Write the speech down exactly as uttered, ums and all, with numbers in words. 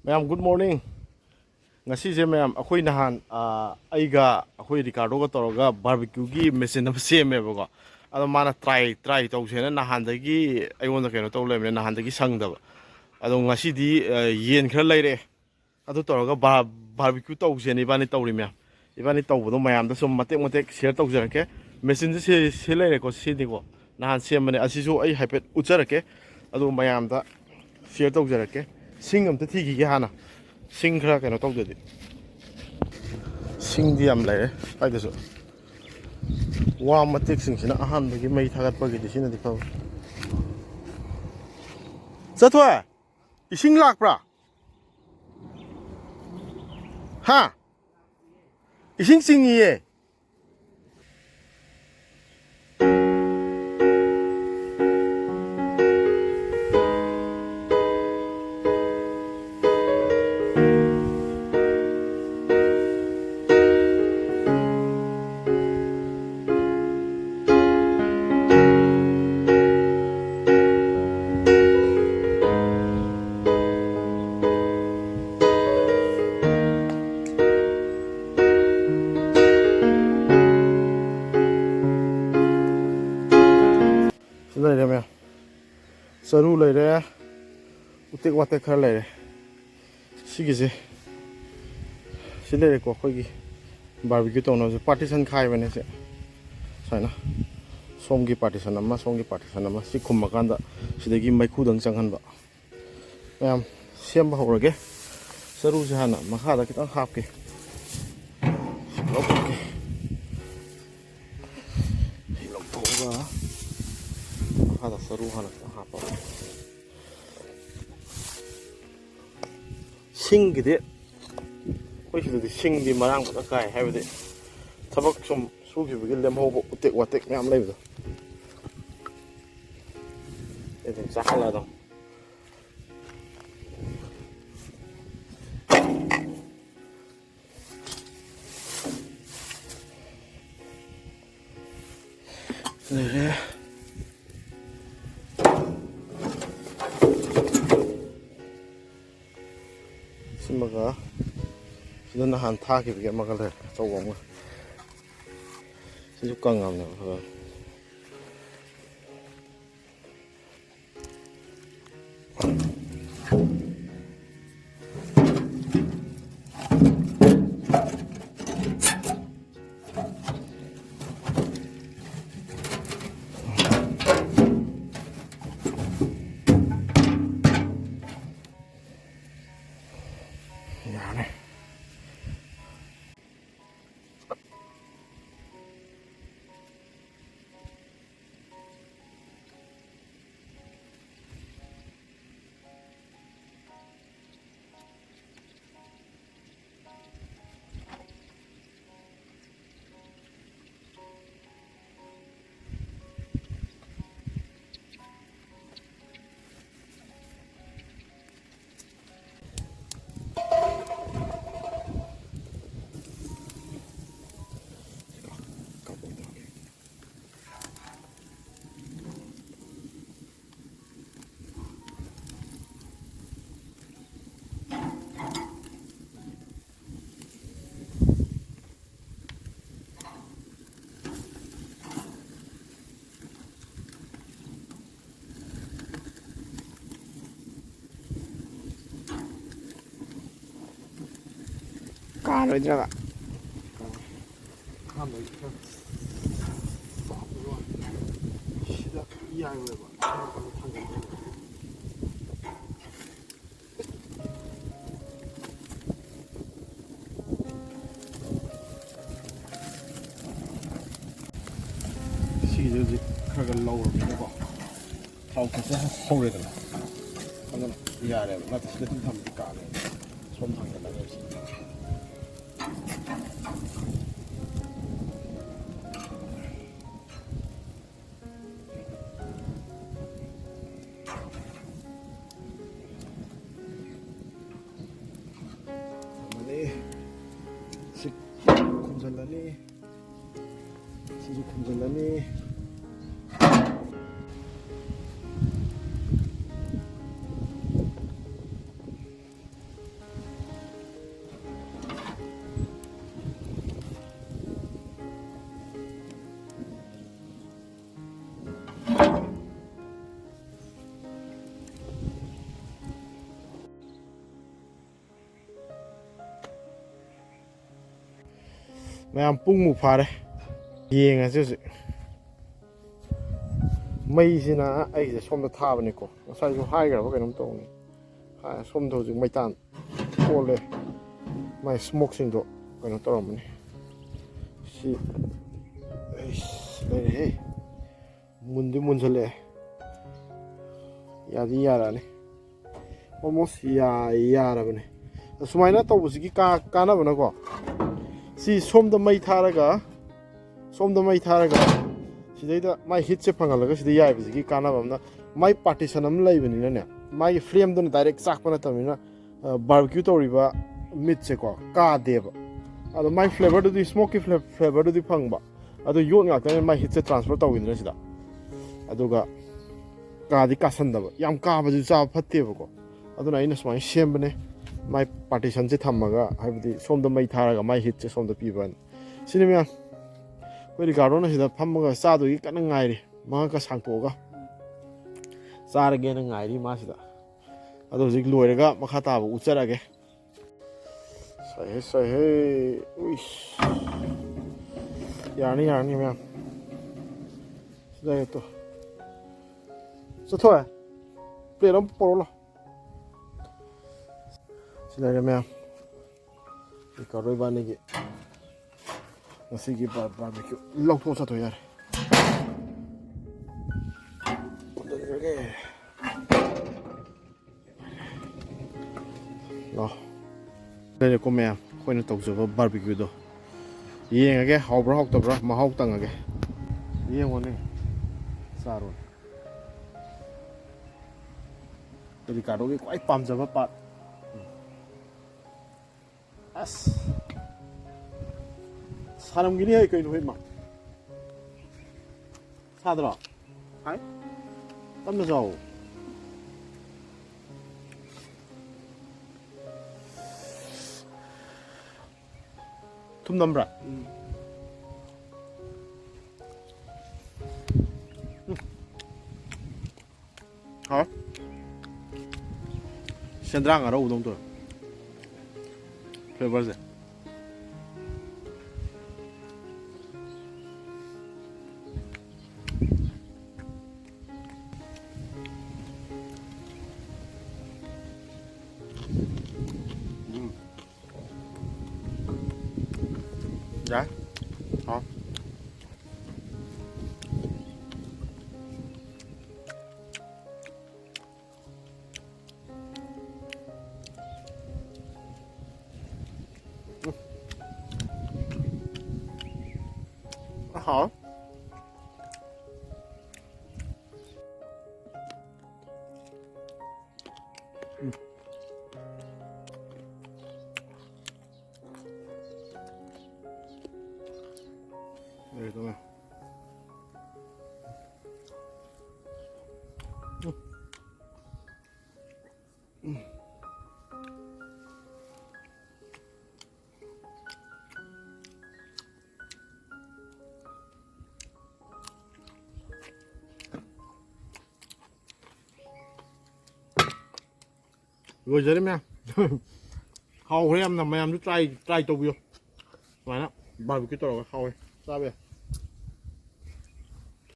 ꯃꯌꯥꯝ, good morning. ꯉꯁꯤꯁꯦ ꯃꯌꯥꯝ, ꯑꯩꯈꯣꯏ ꯅꯍꯥꯟ, ꯑ, ꯑꯩꯒ ꯑꯩꯈꯣꯏ ꯔꯤꯀꯥꯔꯗꯣꯒ ꯇꯧꯔꯒ ꯕꯥꯔꯕꯤꯀ꯭ꯌꯨꯒꯤ ꯃꯦꯆꯤꯟ ꯑꯃ ꯁꯦꯝꯃꯦꯕꯀꯣ꯫ ꯑꯗꯣ ꯃꯥꯅ ꯇ꯭ꯔꯥꯏ, ꯇ꯭ꯔꯥꯏ ꯇꯧꯁꯦꯅ ꯅꯍꯥꯟꯗꯒꯤ ꯑꯩꯉꯣꯟꯗ ꯀꯩꯅꯣ ꯇꯧ ꯂꯩꯕꯅꯦ, ꯅꯍꯥꯟꯗꯒꯤ ꯁꯪꯗꯕ꯫ ꯑꯗꯣ ꯉꯁꯤꯗꯤ, ꯑ, ꯌꯦꯟ ꯈꯔ ꯂꯩꯔꯛꯑꯦ꯫ ꯑꯗꯨ ꯇꯧꯔꯒ ꯕꯥ-, ꯕꯥꯔꯕꯤꯀ꯭ꯌꯨ ꯇꯧꯁꯦꯅ ꯏꯕꯥꯅꯤ ꯇꯧꯔꯤ ꯃꯌꯥꯝ꯫ ꯏꯕꯥꯅꯤ ꯇꯧꯕꯗꯣ ꯃꯌꯥꯝꯗ ꯁꯨꯝ ꯃꯇꯦꯛ ꯃꯇꯦꯛ ꯁꯤꯌꯔ ꯇꯧꯖꯔꯛꯀꯦ꯫ ꯃꯦꯆꯤꯟꯁꯦ ꯁꯤ, ꯁꯤ ꯂꯩꯔꯦꯀꯣ, ꯁꯤꯅꯤꯀꯣ꯫ ꯅꯍꯥꯟ ꯁꯦꯝꯕꯅꯦ꯫ ꯑꯁꯤꯁꯨ ꯑꯩ ꯍꯥꯏꯐꯦꯠ ꯎꯠꯆꯔꯛꯀꯦ꯫ ꯑꯗꯨ ꯃꯌꯥꯝꯗ ꯁꯤꯌꯔ ꯇꯧꯖꯔꯛꯀꯦ꯫ ꯁꯤꯡ ꯑꯝꯇ ꯊꯤꯈꯤꯒꯦ ꯍꯥꯟꯅ꯫ ꯁꯤꯡ ꯈꯔ ꯀꯩꯅꯣ ꯇꯧꯗꯗꯤ꯫ ꯁꯤꯡꯗꯤ ꯌꯥꯝ ꯂꯩꯔꯦ ꯁ꯭ꯋꯥꯏꯗꯁꯨ꯫ ꯋꯥ ꯃꯇꯦꯛꯁꯤꯡꯁꯤꯅ ꯑꯍꯥꯟꯕꯒꯤ ꯃꯩ ꯊꯥꯒꯠꯄꯒꯤꯗꯤ ꯁꯤꯅꯗꯤ ꯐꯕ꯫ ꯆꯠꯊꯣꯏ! ꯏꯁꯤꯡ ꯂꯥꯛꯄ꯭ꯔꯥ? ꯍꯥ? ꯏꯁꯤꯡ ꯆꯤꯡꯉꯤꯌꯦ꯫ ꯁꯤ ꯂꯩꯔꯦ ꯃꯌꯥꯝ꯫ ꯆꯔꯨ ꯂꯩꯔꯦ꯫ ꯎꯇꯦꯛ ꯋꯥꯇꯦꯛ ꯈꯔ ꯂꯩꯔꯦ꯫ ꯁꯤꯒꯤꯁꯦ ꯁꯤ ꯂꯩꯔꯦꯀꯣ, ꯑꯩꯈꯣꯏꯒꯤ ꯕꯥꯔꯕꯤꯀ꯭ꯌꯨ ꯇꯧꯅꯕꯁꯦ꯫ ꯄꯥꯔꯇꯤꯁꯟ ꯈꯥꯏꯕꯅꯦ ꯁꯦ꯫ ꯁꯨꯃꯥꯏꯅ ꯁꯣꯝꯒꯤ ꯄꯥꯔꯇꯤꯁꯟ ꯑꯃ, ꯁꯣꯝꯒꯤ ꯄꯥꯔꯇꯤꯁꯟ ꯑꯃ꯫ ꯁꯤ ꯈꯨꯝꯃꯀꯥꯟꯗ ꯁꯤꯗꯒꯤ ꯃꯩꯈꯨꯗꯪ ꯆꯪꯍꯟꯕ꯫ ꯃꯌꯥꯝ, ꯁꯦꯝꯕ ꯍꯧꯔꯒꯦ꯫ ꯆꯔꯨꯁꯦ ꯍꯥꯟꯅ ꯃꯈꯥꯗ ꯈꯤꯇꯪ ꯍꯥꯞꯀꯦ꯫ ꯁꯤ ꯂꯧꯊꯣꯛꯀꯦ꯫ ꯁꯤ ꯂꯧꯊꯣꯛꯑꯒ ꯃꯈꯥꯗ ꯆꯔꯨ ꯍꯥꯟꯅ ꯈꯤꯇꯪ ꯍꯥꯞꯄ꯫ ꯁꯤꯡꯒꯤꯗꯤ ꯑꯩꯈꯣꯏ ꯁꯤꯗꯗꯤ ꯁꯤꯡꯗꯤ ꯃꯔꯥꯡ ꯐꯖꯅ ꯀꯥꯏ꯫ ꯍꯥꯏꯕꯗꯤ ꯊꯕꯛ ꯁꯨꯝ ꯁꯨꯈꯤꯕꯒꯤ ꯂꯦꯝꯍꯧꯕ ꯎꯇꯦꯛ ꯋꯥꯇꯦꯛ ꯃꯌꯥꯝ ꯂꯩꯕꯗꯣ, ꯑꯗꯨꯝ ꯆꯥꯍꯜꯂ ꯑꯗꯨꯝ꯫ ꯂꯩꯔꯦ꯫ ꯑꯃꯒ, ꯁꯤꯗ ꯅꯍꯥꯟ ꯊꯥꯈꯤꯕꯒꯤ ꯑꯃꯒ ꯂꯩꯔꯦ, ꯑꯆꯧꯕ ꯑꯃꯒ꯫ ꯁꯤꯁꯨ ꯀꯪꯉꯕꯅꯦꯕ ꯐꯖꯅ꯫ ꯌꯥꯔꯦ꯫ ꯀꯥꯔꯣꯏꯗ꯭ꯔꯕ? ꯑꯍꯥꯟꯕꯒꯤ ꯈꯔ ꯆꯥꯎꯕꯒꯤ ꯋꯥꯅꯤ꯫ ꯁꯤꯗ ꯌꯥꯏꯔꯣꯏꯕ꯫ ꯊꯥꯡꯒꯠꯄ꯫ ꯁꯤꯁꯦ ꯍꯧꯖꯤꯛ ꯈꯔ ꯈꯔ ꯂꯧꯔꯕꯅꯤꯅꯀꯣ, ꯊꯥꯎ ꯊꯣꯛꯄ ꯍꯧꯔꯦꯗꯅ, ꯑꯗꯨꯅ ꯌꯥꯔꯦꯕ꯫ ꯅꯠꯇꯦ, ꯁꯤꯗ ꯑꯗꯨꯝ ꯊꯝꯕꯗꯤ ꯀꯥꯔꯦ꯫ ꯁꯣꯝ ꯊꯥꯡꯒꯠꯂꯒ ꯁꯤ꯫ ꯊꯝꯃꯅꯤ꯫ ꯁꯤ ꯈꯨꯝꯖꯤꯜꯂꯅꯤ꯫ ꯁꯤꯁꯨ ꯈꯨꯝꯖꯤꯜꯂꯅꯤ꯫ ꯃꯌꯥꯝ, ꯄꯨꯡꯃꯨꯛ ꯐꯥꯔꯦ꯫ ꯌꯦꯡꯉꯁꯤ ꯍꯧꯖꯤꯛ꯫ ꯃꯩꯁꯤꯅ ꯑꯩꯁꯦ ꯁꯣꯝꯗ ꯊꯥꯕꯅꯤꯀꯣ, ꯉꯁꯥꯏꯁꯨ ꯍꯥꯏꯈ꯭ꯔꯕ ꯀꯩꯅꯣꯝ ꯇꯧꯕꯅꯤ꯫ ꯍꯥ, ꯁꯣꯝꯗ ꯍꯧꯖꯤꯛ ꯃꯩꯇꯥꯟ ꯊꯣꯛꯂꯦ꯫ ꯃꯥꯏ ꯁ꯭ꯃꯣꯛꯁꯤꯡꯗꯣ ꯀꯩꯅꯣ ꯇꯧꯔꯝꯃꯅꯤ꯫ ꯁꯤ, ꯑꯩꯁ, ꯂꯩꯔꯦꯍꯦ꯫ ꯃꯨꯟꯗꯤ ꯃꯨꯟꯁꯤꯜꯂꯛꯑꯦ꯫ ꯌꯥꯗꯤ ꯌꯥꯔꯛꯑꯅꯤ꯫ ꯑꯣꯜꯃꯣꯁ ꯌꯥ-, ꯌꯥꯔꯕꯅꯦ꯫ ꯑꯁꯨꯃꯥꯏꯅ ꯇꯧꯕꯁꯤꯒꯤ ꯀꯥ-, ꯀꯥꯟꯅꯕꯅꯀꯣ, ꯁꯤ ꯁꯣꯝꯗ ꯃꯩ ꯊꯥꯔꯒ, ꯁꯣꯝꯗ ꯃꯩ ꯊꯥꯔꯒ, ꯁꯤꯗꯩꯗ ꯃꯥꯏ ꯍꯤꯠꯁꯦ ꯐꯪꯍꯜꯂꯒ ꯁꯤꯗ ꯌꯥꯏꯕꯁꯤꯒꯤ ꯀꯥꯟꯅꯕ ꯑꯃꯅ, ꯃꯥꯏ ꯄꯥꯔꯇꯤꯁꯟ ꯑꯃ ꯂꯩꯕꯅꯤꯅꯅꯦ, ꯃꯥꯒꯤ ꯐ꯭ꯂꯦꯝꯗꯨꯅ ꯗꯥꯏꯔꯦꯛ ꯆꯥꯛꯄ ꯅꯠꯇꯕꯅꯤꯅ, ꯕꯥꯔꯕꯤꯀ꯭ꯌꯨ ꯇꯧꯔꯤꯕ ꯃꯤꯠꯁꯦꯀꯣ ꯀꯥꯗꯦꯕ꯫ ꯑꯗꯣ ꯃꯥꯏ ꯐ꯭ꯂꯦꯕꯔꯗꯨꯗꯤ, ꯁ꯭ꯃꯣꯛꯀꯤ ꯐ꯭ꯂꯦ-, ꯐ꯭ꯂꯦꯕꯔꯗꯨꯗꯤ ꯐꯪꯕ, ꯑꯗꯣ ꯌꯣꯠ ꯉꯥꯛꯇꯅꯤꯅ ꯃꯥꯏ ꯍꯤꯠꯁꯦ ꯇ꯭ꯔꯥꯟꯁꯐꯔ ꯇꯧꯈꯤꯗ꯭ꯔꯦ ꯁꯤꯗ꯫ ꯑꯗꯨꯒ ꯀꯥꯗꯤ ꯀꯥꯁꯟꯗꯕ, ꯌꯥꯝ ꯀꯥꯕꯁꯨ ꯆꯥꯕ ꯐꯠꯇꯦꯕꯀꯣ꯫ ꯑꯗꯨꯅ ꯑꯩꯅ ꯁꯨꯃꯥꯏꯅ ꯁꯦꯝꯕꯅꯦ, ꯃꯥꯏ ꯄꯥꯔꯇꯤꯁꯟꯁꯦ ꯊꯝꯃꯒ, ꯍꯥꯏꯕꯗꯤ ꯁꯣꯝꯗ ꯃꯩ ꯊꯥꯔꯒ ꯃꯥꯏ ꯍꯤꯠꯁꯦ ꯁꯣꯝꯗ ꯄꯤꯕꯅꯤ꯫ ꯁꯤꯅꯤ ꯃꯌꯥꯝ, ꯑꯩꯈꯣꯏ ꯔꯤꯀꯥꯔꯗꯣꯅ ꯁꯤꯗ ꯐꯝꯃꯒ ꯆꯥꯗꯣꯏꯒꯤ ꯀꯟꯅ ꯉꯥꯏꯔꯤ, ꯃꯉꯛꯀ ꯁꯥꯡꯇꯣꯛꯑꯒ ꯆꯥꯔꯒꯦꯅ ꯉꯥꯏꯔꯤ ꯃꯥꯁꯤꯗ꯫ ꯑꯗꯣ ꯍꯧꯖꯤꯛ ꯂꯣꯏꯔꯒ ꯃꯈꯥ ꯇꯥꯕ ꯎꯠꯆꯔꯛꯑꯒꯦ꯫ ꯁꯥꯏꯍꯦ, ꯁꯥꯏꯍꯦ꯫ ꯎꯏꯁ꯫ ꯌꯥꯔꯅꯤ, ꯌꯥꯔꯅꯤ, ꯃꯌꯥꯝ꯫ ꯁꯤꯗ ꯇꯣ꯫ ꯆꯠꯊꯣꯛꯑꯦ꯫ ꯄ꯭ꯂꯦꯠ ꯑꯃ ꯄꯣꯔꯛꯑꯣ ꯂꯥꯎ꯫ ꯁꯤ ꯂꯩꯔꯦ, ꯃꯌꯥꯝ꯫ ꯀꯥꯔꯣ ꯏꯕꯥꯅꯤꯒꯤ ꯉꯁꯤꯒꯤ ꯕꯥꯔ-, ꯕꯥꯔꯕꯤꯀ꯭ꯌꯨ ꯂꯧꯊꯣꯛꯑ ꯆꯠꯊꯣꯛ ꯌꯥꯔꯦ꯫ ꯂꯥꯛꯑꯣ꯫ ꯂꯩꯔꯦꯀꯣ ꯃꯌꯥꯝ, ꯑꯩꯈꯣꯏꯅ ꯇꯧꯖꯕ ꯕꯥꯔꯕꯤꯀ꯭ꯌꯨꯗꯣ꯫ ꯌꯦꯡꯉꯒꯦ, ꯍꯥꯎꯕ꯭ꯔꯥ ꯍꯥꯎꯇꯕ꯭ꯔꯥ, ꯃꯍꯥꯎ ꯇꯪꯉꯒꯦ꯫ ꯌꯦꯡꯉꯣꯅꯦ, ꯆꯥꯔꯣꯅꯦ꯫ ꯔꯤꯀꯥꯔꯗꯣꯒꯤ ꯈ꯭ꯋꯥꯏ ꯄꯥꯝꯖꯕ ꯄꯥꯔꯠ꯫ ꯑꯁ꯫ ꯁꯥꯔꯝꯒꯤꯅꯤ ꯍꯦ, ꯀꯩꯅꯣ ꯍꯦ, ꯃꯥ꯫ ꯁꯥꯗ꯭ꯔꯣ? ꯍꯥꯏ꯫ ꯇꯞꯅ ꯆꯥꯎ꯫ ꯊꯨꯝ ꯅꯝꯕ꯭ꯔꯥ? ꯎꯝ꯫ ꯎꯝ꯫ ꯍꯥꯎ꯫ ꯁꯦꯟꯗ꯭ꯔꯥꯡ ꯑꯔꯧꯕꯗꯧ ꯇꯧꯋꯦ꯫ ꯐ꯭ꯂꯦꯕꯔꯁꯦ꯫ ꯌꯥꯏ꯫ ꯍꯥꯎ꯫ ꯎꯝ꯫ ꯍꯥꯎ꯫ ꯎꯝ꯫ ꯂꯣꯏꯔꯦ, ꯇꯣꯛꯑꯦ꯫ ꯎꯝ꯫ ꯎꯝ꯫ ꯂꯣꯏꯖꯔꯦ ꯃꯌꯥꯝ꯫ ꯍꯥꯎꯈ꯭ꯔꯦ ꯌꯥꯝꯅ, ꯃꯌꯥꯝꯁꯨ try, try ꯇꯧꯕꯤꯌꯨ꯫ ꯁꯨꯃꯥꯏꯅ barbecue ꯇꯧꯔꯒ ꯍꯥꯎꯋꯦ꯫ ꯆꯥꯕ ꯌꯥꯏ꯫